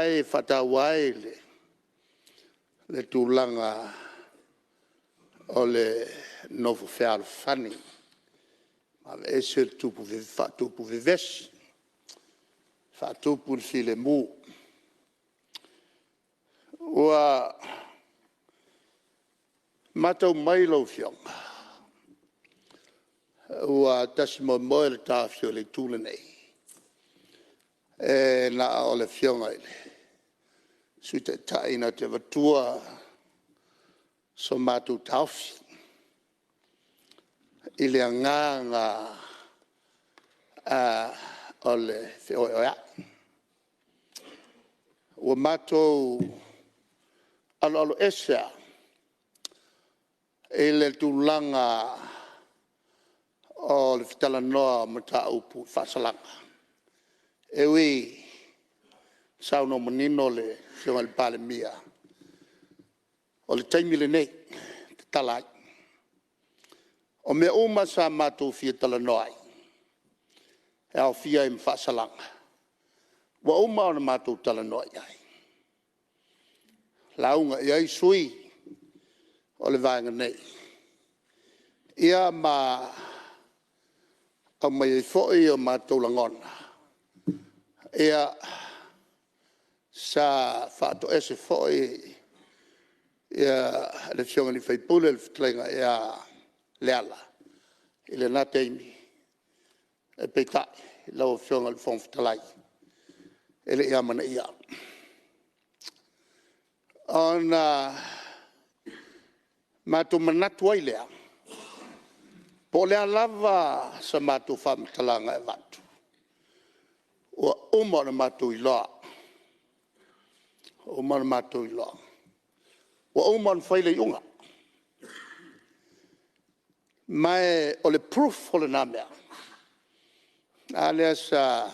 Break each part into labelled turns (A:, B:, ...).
A: ai, e faataua ai le tulaga o le nofo fealofani, aveese le faatupu vevesi, faatupu le filemu. Ua matau mai lau Afioga, ua tasi moemoe le taofi o le Itu lenei, e na o le Afioga i le Sui Taitai na te avatua so matou taofi i le agaga o le feoeoeai. Ua matou aloaloese lava i le tulaga o le fetalanoa o mataupu i faasalaga, e ui ina saunoa manino le Afioga i le Palemia, o le taimi lenei e tatala ai. O mea uma sa matou fia talanoa ai, e aofia ai ma faasalaga, ua uma ona matou talanoa i ai, lauga i ai sui usufono o le Vaega nei, ia ma aumai ai foi o matou lagona, sa faatoese foi le Afioga i le sui usufono le Fetalaiga ia Leala i lena taimi, peitai lau Afioga i le Fofoga Fetalai, e le i amanaia. Ona matou manatu ai lea, po o le a lava sa matou faamatalaga e avatu, ua uma ona matou iloa, ua uma ona matou iloa, ua uma ona fai le iuga. Ma o le proof o lena mea, a lea sa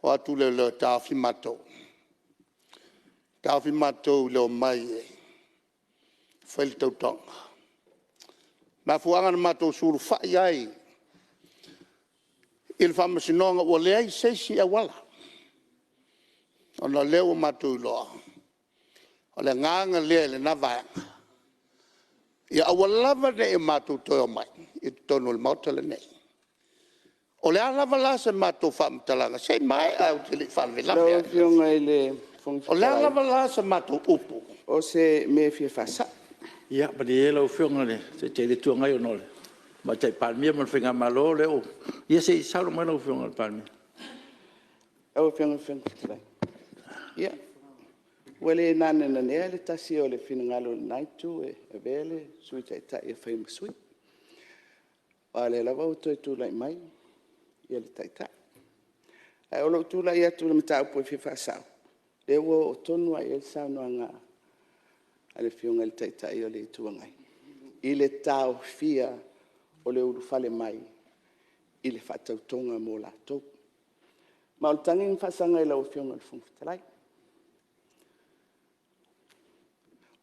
A: o atu leoleo e taofi matou, taofi matou i le omai e fai le tautoga. O le mafuaaga na matou sulufai ai i le Faamasinoga ua leai se isi auala, ona o lea ua matou iloa, o le agaga lea i lena Vaega, ia aua lava ne i o matou toe omai i totonu o le Maota lenei. O le a lava la se matou faamatalaga, se i maea ou te le i faalavelave
B: Lau Afioga i le Fofoga
A: O le a
B: Fetalai…
A: lava la se matou upu…
B: O se mea e fia faasao. Ia malie ia lau Afioga i le Taitai o le Itu Agai ona o le Tamaitai Palemia ma le faigamalo lea ua… Ia se i saunoa mai lau Afioga i le Palemia. Lau Afioga i le Fofoga Fetalai, ia, ua le nanenanea le tasi o le finagalo o lena Itu e avea le Sui Taitai e fai ma sui, aua o lea lava ua toe tulai mai le Taitai. Ae o lou tulai atu i le mataupu e fia faasao, lea ua oo tonu lava i ai le saunoaga a le Afioga i le Taitai o le Itu Agai, i le taofia o le ulufale mai i le faatautoga mo latou. Ma o le tagi na faasaga i lau Afioga i le Fofoga Fetalai.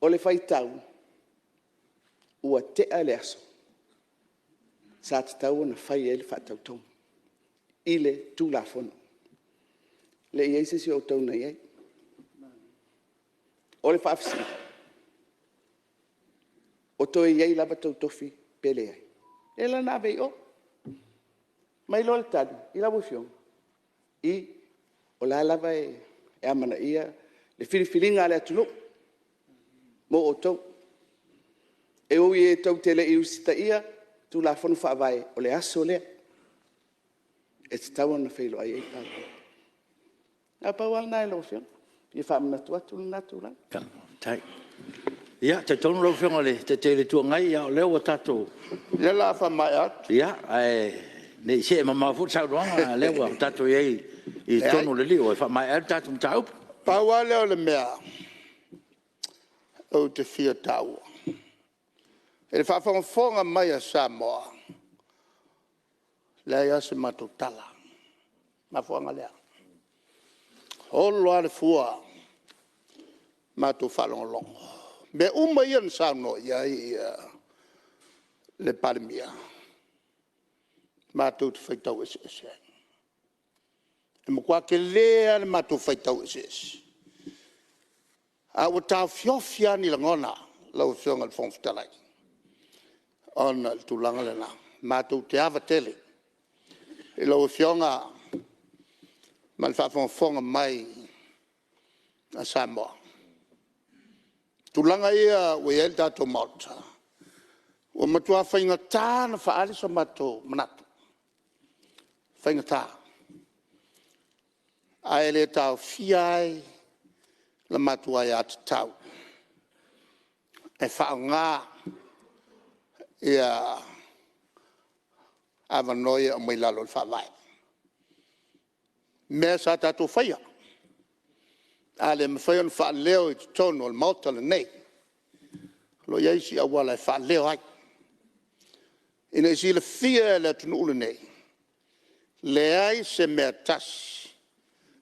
B: O le faitau ua tea le aso sa tatau ona fai ai le faatautoga i le Tulafono. E le i i ai se isi o outou na i ai. O le faafesili; o toe i ai lava tou tofi pe leai? Lea la na ave ai i o. Aumai loa le tali i lau Afioga, i, o la e lava e amanaia le filifiliga a le atunuu mo outou. E ui tou te le i usitaia Tulafono Faavae, o le aso lea e tatau ona feiloai ai le Palemene. Na o le pau lava lena i lau Afioga, e fia faamanatu atu lena tulaga.
C: Ia, e talitonu lau Afioga i le Taitai o le Itu Agai, o lea ua tatou…
A: O lea o le a faamaea atu.
C: Ia, ae ne i see mamao foi le saunoaga, a o lea ua tatou i ai i totonu o le lio e faamaea ai le tatou mataupu.
A: Pau lava lea o le mea ou te fia taua, i le faafogafoga mai a Samoa, e leai lava se matou tala. O le mafuaaga lea. E olo lava le fua matou faalogologo. O mea uma ia na saunoa i ai le Palemia, matou te faitau eseese ai. E matua tele lava le matou faitau eseese, ae ua taofiofi lava ni lagona lau Afioga i le Fofoga Fetalai, ona o le tulaga lena. Matou te ava tele i lau Afioga ma le faafogafoga mai a Samoa. O tulaga ia ua i ai le tatou Maota, ua matua faigata ona faaali so matou manatu, faigata. Ae le taofia ai la matou aiatatau e faaaoga avanoa ia e aumai i lalo o le Faavae. O mea sa tatou faia, a le mafai ona faaleo i totonu o le Maota lenei, o lo o i ai isi auala e faaleo ai, ina ia silafia e le atunuu lenei, leai se mea e tasi,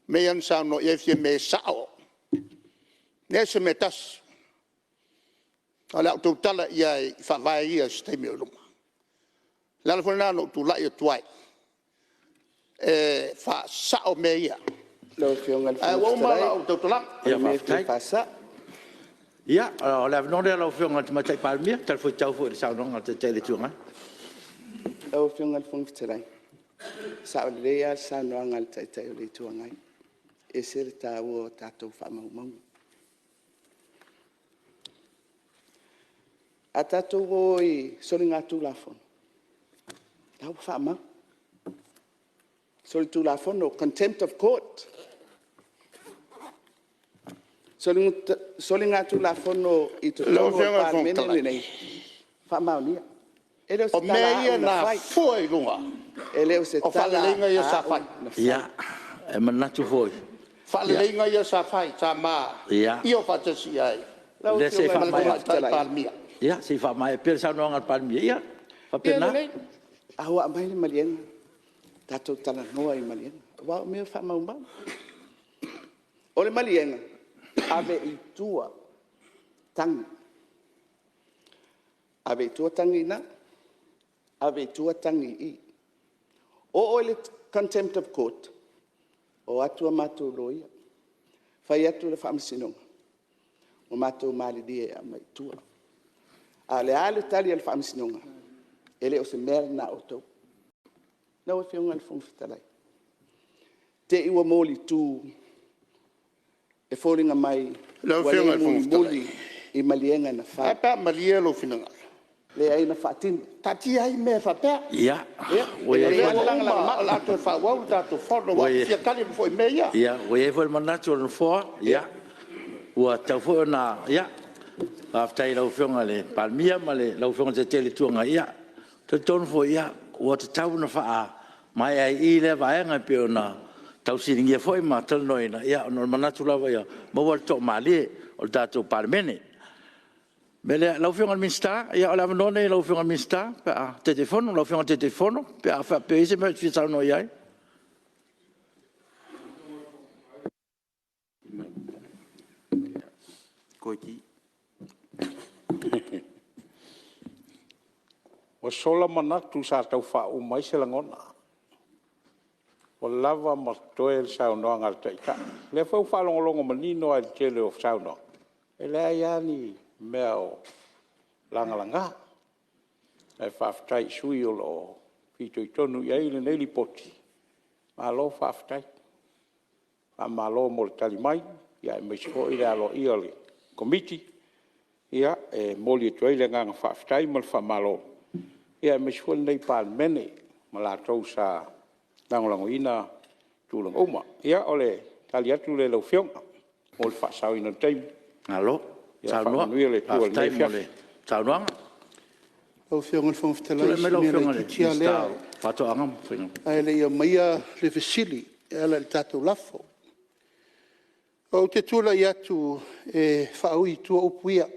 A: mea ia na saunoa i ai Fiame e sao, leai se mea e tasi. O le a ou tautala i ai i faavae ia i se taimi o i luma. O le ala foi lena na ou tulai atu ai, e faasao mea ia.
D: Lau Afioga i le
A: Ae ua
D: Fofoga
A: uma
D: Fetalai,
A: lau tautalaga.
D: o le mea e fia faasao.
C: Ia, o le avanoa lenei i lau Afioga i le Tamaitai Palemia, e talifuaitau foi i le saunoaga a le Taitai o le Itu Agai.
D: Lau Afioga i le Fofoga Fetalai, e sao lelei lava le saunoaga a le Taitai o le Itu Agai, e ese le taua o tatou faamaumauga. A tatou o i soligatulafono, o la ua faamau, solitulafono, contempt of Court. Soligatulafono i
A: Lau
D: totonu o le
A: Afioga i le Fofoga
D: Palemene
A: Fetalai,
D: lenei, faamaonia. E le o
A: o
D: se tala
A: mea
D: a
A: ia
D: au na
A: na
D: fai.
A: afua i luga
D: E le o se
A: o
D: tala
A: faaleleiga ia
D: a
A: sa
D: au
A: fai.
D: na fai.
C: Ia, e manatu foi.
A: Faaleleia ia sa fai sa ma io faatasi i ai
D: Lau
C: Lea se i
D: Afioga
A: ma
D: i le
A: le
D: Fofoga
C: faamaea
A: Tamaitai
D: Fetalai,
A: Palemia.
C: ia se i faamaea pea le saunoaga a le Palemia. Ia, e
D: ia
C: faapena.
D: lelei, a ua aumai le maliega, tatou talanoa i maliega, aua o mea faamaumau. O le maliega, ave i tua tagi, ave i tua tagi i ina, ave i tua tagi i i. Oo i le Contempt of Court, o atu a matou loia, fai atu le Faamasinoga, ua matou malilie e aumai i tua. A o le a le tali a le Faamasinoga? E le o se mea lena a outou. Lau Afioga i le Fofoga Fetalai, te i ua molitu e foliga mai
A: Lau
D: ua
A: Afioga
D: le
A: i le Fofoga Fetalai,
D: mulimuli i maliega na
A: ae a
D: fai,
A: pe a malie lou finagalo.
D: leai na faatino.
A: Taatia ai mea faapea.
C: Ia,
D: Ia,
C: ua
D: e
C: i ai
D: lelei
C: foi
D: lava le
A: Ua uma,
D: lagalaga
A: o le a toe faaauau le tatou Fono aua ou te fia tali atu foi i mea ia.
C: Ua i ai foi le manatu o le Nofoa, ua tatau foi ona... Faafetai i lau Afioga i le Palemia ma lau Afioga i le Taitai o le Itu Agai. Ia, e talitonu foi ua tatau ona faamaea ai i i lea vaega e pei ona tau fesiligia foi ma talanoaina, ona o le manatu lava ia maua le toamalie o le tatou Palemene. O le mea lea, lau Afioga i le Minisita, o le avanoa lenei i lau Afioga i le Minisita pe a... Taitaifono, lau Afioga i le Taitaifono pe a faapea e i ai se mea e te fia saunoa i ai.
E: Ua sola manatu sa tau faauma ai se lagona, ua lava ma totoe le saunoaga a le Taitai. O lea foi ua faalogologo manino lava i le tele o saunoaga, e leai lava ni mea o lagalaga. Ae faafetai i sui usufono o lo o fitoitonu i ai lenei Lipoti, malo faafetai. Faamalo mo le tali mai aemaise foi le aloaia o le Komiti. E momoli atu ai le agaga faafetai ma le faamalo, aemaise foi lenei Palemene ma latou sa lagolagoina tulaga uma. Ia o le tali atu lea i lau Afioga mo le faasaoina o le taimi.
C: Malo
E: Ia
C: saunoa,
E: faamanuia le Atua i
C: faafetai
E: lenei
C: mo le
E: afiafi.
C: saunoaga.
F: Lau Afioga i le Fofoga Fetalai,
C: Tulai
F: o si
C: mai lau
F: mea
C: Afioga i le
F: laitiiti lava
C: Minisita
F: lea
C: o Faatoaga ma Faiga
F: ae le i aumaia le fesili e ala i le tatou lafo. Ou te tulai atu e faaui i tua upu ia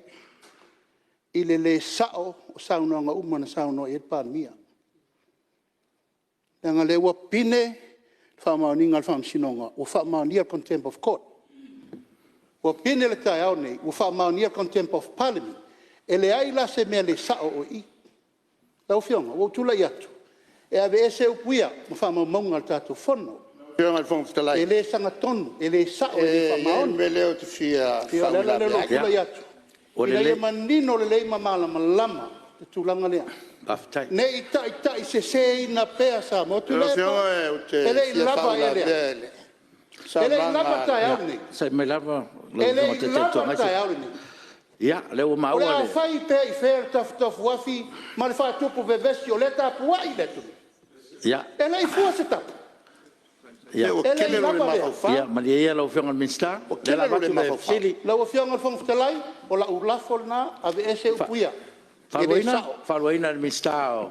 F: i le le sao o saunoaga uma na saunoa i ai le Palemia. Leaga o lea ua pine le faamaoniga a le Faamasinoga ua faamaonia le Contempt of Court. Ua pine le taeao lenei ua faamaonia le Contempt of Parliament. E leai la se mea le sao o i i. Lau Afioga, ua ou tulai atu e aveese upu ia ma faamaumauga a le tatou Fono.
A: Fetalai,
F: E le sagatonu, e le sao e le
A: e i ai le
F: faamaoni.
A: mea lea ou te fia
F: Ia o le ala lea o lou
A: faauilavea ai.
F: tulai atu, ina ia manino lelei ma malamalama le tulaga lea.
C: Faafetai.
F: Ne i taitaiseseina pea Samoa.
A: Lau
F: Tuilaepa,
A: Afioga ou te
F: e le i
A: fia
F: lava ea lea?
A: faauilavea i le
F: E le i
A: saunoaga
F: lava le
A: a le...
F: taeao lenei?
C: Onosai mai lava lau
F: E le
C: Afioga i le
F: i
C: Taitai o le Itu
F: lava le
C: Agai.
F: taeao lenei?
C: Ia, o lea ua
F: O le
C: maua
F: a
C: le...
F: fai pea i fea le tafutafuafi ma le faatupu vevesi o lea e tapuai le atunuu? E le i fua se tapu?
A: Se ua
F: E le
A: tele
F: i
A: lou le
F: lava lea?
A: mafaufau.
C: Ia malie ia lau Afioga i le Minisita,
A: Ua
C: o lea o le a
A: tele lou le
C: avatu le
A: mafaufau.
C: fesili.
F: Lau Afioga i le Fofoga Fetalai, o lau lafo lena, Aveese upu ia, e le sao.
C: Faaluaina e le Minisita o le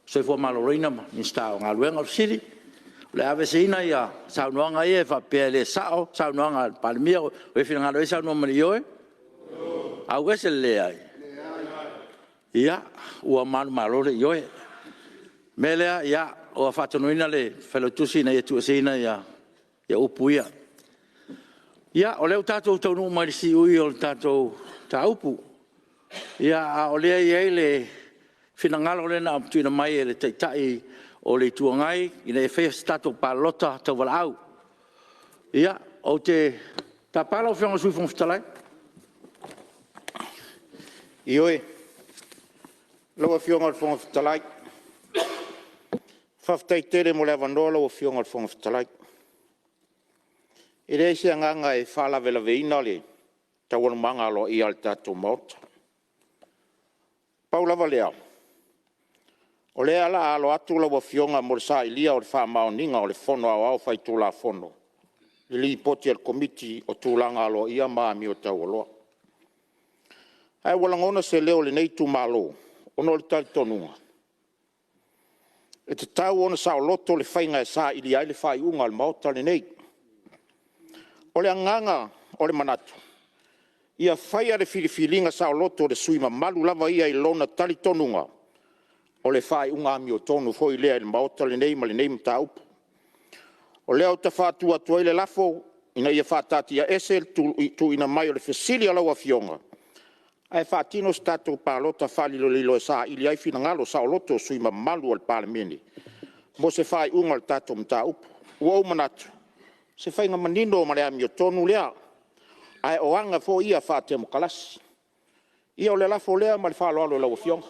C: Soifua Maloloina ma le Minisita o Galuega. O le fesili, o le a aveeseina saunoaga ia e faapea e le sao saunoaga a le Palemia. O e finagalo i ai saunoa mai i le ioe. Auese le leai. Ia, ua manumalo le ioe. O le mea lea, ua faatonuina le Failautusi ina ia tuueseina upu ia. Ia, o lea ua tatou taunuu mai i le siui o le tatou mataupu, a o lea e i ai le finagalo lea na tuuina mai e le Taitai o le Itu Agai ina ia faia se tatou palota tauvalaau. Ia, ou te tapa lau Afioga i le Sui Fofoga Fetalai.
E: Ioe. Lau Afioga i le Fofoga Fetalai, faafetai tele mo le avanoa lau Afioga i le Fofoga Fetalai. E leai se agaga e faalavelaveina le taualumaga aloaia o le tatou Maota. Pau lava lea, o lea o le a alo atu lau Afioga mo le sailia o le faamaoniga o le Fono Aoao Faitulafono i le Lipoti a le Komiti o Tulaga Aloaia ma Amio Taualoa. Ae ua lagona se leo o lenei itumalo ona o le talitonuga, e tatau ona saoloto le faiga e sailia ai le faaiuga a le Maota lenei. O le agaga o le manatu, ia faia le filifiliga saoloto a le sui usufono mamalu lava ia i lona talitonuga, o le faaiuga amiotonu foi lea i le Maota lenei ma lenei mataupu. O lea ou te faatu atu ai le lafo, Ina ia faataatiaese le tuuina mai o le Fesili a lau Afioga, ae faatino se tatou Palota Faalilolilo e saili ai finagalo saoloto o sui usufono mamalu o le Palemene mo se faaiuga o le tatou mataupu. Ua ou manatu, o se faiga manino ma le amiotonu lea, ae o aga foi ia faatemokarasi. Ia o le lafo lea ma le faaaloalo i lau Afioga.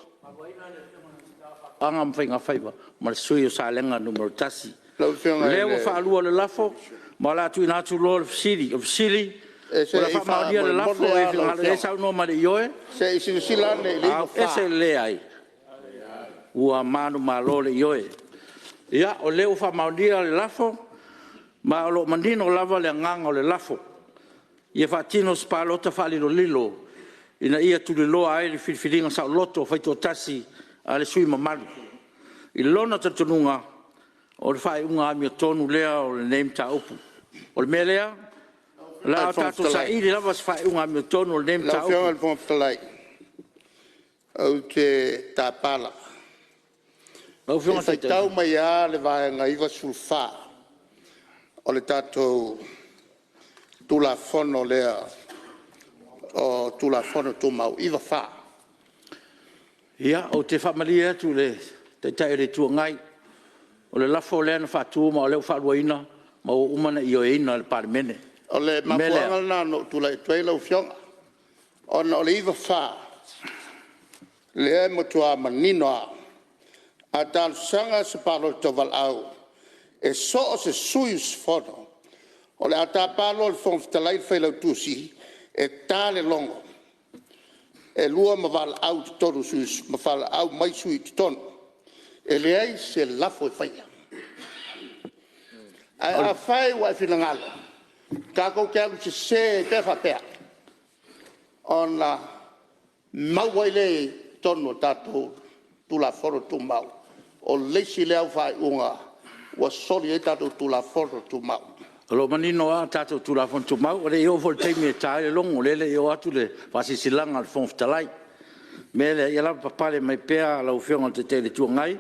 C: Faatoaga ma Faiga Faiva ma le sui usufono mo Salega 1.
A: Lau
C: O
A: Afioga i
C: lea ua
A: le...
C: faalua le lafo, ma o le a tuuina atu loa le fesili. O le fesili;
A: E
C: o
A: se
C: le a
A: i
C: faamaonia le lafo,
A: faamolemole
C: o e
A: lava lau
C: finagalo i ai
A: Afioga.
C: saunoa mai i le ioe,
A: Se i silasila ane i le
C: auese
A: 94.
C: le leai. Ua manumalo le ioe. Ia, o lea ua faamaonia le lafo, ma o lo o manino lava le agaga o le lafo, ia faatino se palota faalilolilo ina ia tuliloa ai le filifiliga saoloto faitoatasi a le sui usufono mamalu. I lona talitonuga, o le faaiuga amiotonu lea o lenei mataupu. O le mea lea, o le
A: Lau
C: a
A: Afioga i le Fofoga
C: tatou
A: Fetalai,
C: saili lava se faaiuga amiotonu o lenei
A: Lau Afioga
C: mataupu.
A: i le Fofoga Fetalai, ou te tapa lava.
C: Lau
A: Se
C: Afioga
A: i
C: i le Taitai.
A: faitau mai lava le Vaega 94 o le tatou Tulafono lea o Tulafono Tumau 94.
C: Ia, ou te faamalie atu i le Taitai o le Itu Agai, o le lafo lea na faatu ma o lea ua faaluaina ma ua uma ona ioeina e le Palemene.
A: O le
C: O le mea lea,
A: mafuaaga lena na ou tulai atu ai lau Afioga, ona o le 94 lea e matua manino lava, a talosaga se palota tauvalaau e so o se sui usufono, o le a tapa loa e le Fofoga Fetalai le Failautusi e ta le logo e 2 ma valaau mai sui i totonu. E leai se lafo e faia. Ae afai ua e finagalo tatou te alu sese ai pea faapea, ona mau ai lea i totonu o tatou Tulafono Tumau, o le isi lea au faaiuga ua soli ai tatou Tulafono Tumau.
C: O lo o manino lava tatou Tulafono Tumau, e le i oo foi i le taimi e ta ai le logo, o lea e le i oo atu le faasilasilaga a le Fofoga Fetalai. O le mea lea, ia lavapapale mai pea lau Afioga i le Taitai o le Itu Agai.